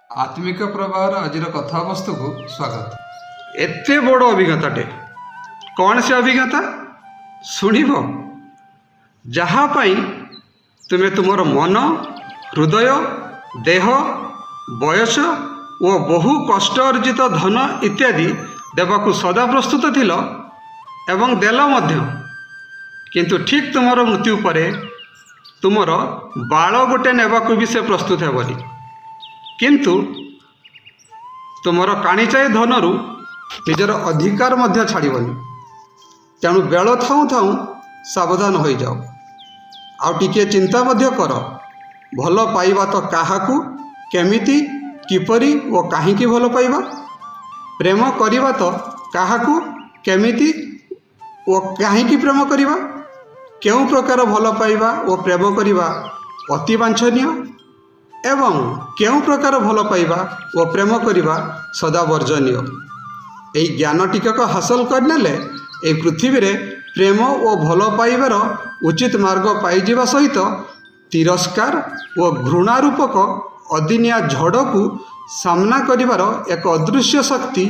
ଆତ୍ମିକ ପ୍ରବାହର ଆଜିର କଥାବସ୍ତୁକୁ ସ୍ୱାଗତ। ଏତେ ବଡ଼ ଅଭିଜ୍ଞତାଟେ। କ'ଣ ସେ ଅଭିଜ୍ଞତା ଶୁଣିବ? ଯାହା ପାଇଁ ତୁମେ ତୁମର ମନ, ହୃଦୟ, ଦେହ, ବୟସ ଓ ବହୁ କଷ୍ଟ ଅର୍ଜିତ ଧନ ଇତ୍ୟାଦି ଦେବାକୁ ସଦା ପ୍ରସ୍ତୁତ ଥିଲ ଏବଂ ଦେଲ ମଧ୍ୟ। କିନ୍ତୁ ଠିକ୍ ତୁମର ମୃତ୍ୟୁ ପରେ ତୁମର ବାଳ ଗୋଟେ ନେବାକୁ ବି ସେ ପ୍ରସ୍ତୁତ ହେବନି, କିନ୍ତୁ ତୁମର କାଣିଚାଏ ଧନରୁ ନିଜର ଅଧିକାର ମଧ୍ୟ ଛାଡ଼ିବନି। ତେଣୁ ବେଳ ଥାଉଁ ଥାଉଁ ସାବଧାନ ହୋଇଯାଅ ଆଉ ଟିକିଏ ଚିନ୍ତା ମଧ୍ୟ କର, ଭଲ ପାଇବା ତ କାହାକୁ, କେମିତି, କିପରି ଓ କାହିଁକି ଭଲ ପାଇବା? ପ୍ରେମ କରିବା ତ କାହାକୁ, କେମିତି ଓ କାହିଁକି ପ୍ରେମ କରିବା? କେଉଁ ପ୍ରକାର ଭଲ ପାଇବା ଓ ପ୍ରେମ କରିବା ଅତି ବାଞ୍ଛନୀୟ ଏବଂ କେଉଁ ପ୍ରକାର ଭଲ ପାଇବା ଓ ପ୍ରେମ କରିବା ସଦା ବର୍ଜନୀୟ? ଏହି ଜ୍ଞାନ ଟିକକ ହାସଲ କରିନେଲେ ଏହି ପୃଥିବୀରେ ପ୍ରେମ ଓ ଭଲ ପାଇବାର ଉଚିତ ମାର୍ଗ ପାଇଯିବା ସହିତ ତିରସ୍କାର ଓ ଘୃଣା ରୂପକ ଅଦିନିଆ ଝଡ଼କୁ ସାମ୍ନା କରିବାର ଏକ ଅଦୃଶ୍ୟ ଶକ୍ତି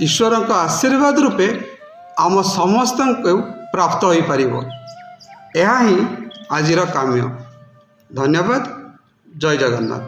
ଈଶ୍ୱରଙ୍କ ଆଶୀର୍ବାଦ ରୂପେ ଆମ ସମସ୍ତଙ୍କୁ ପ୍ରାପ୍ତ ହୋଇପାରିବ। ଏହା ହିଁ ଆଜିର କାମ୍ୟ। ଧନ୍ୟବାଦ। ଜୟ ଜଗନ୍ନାଥ।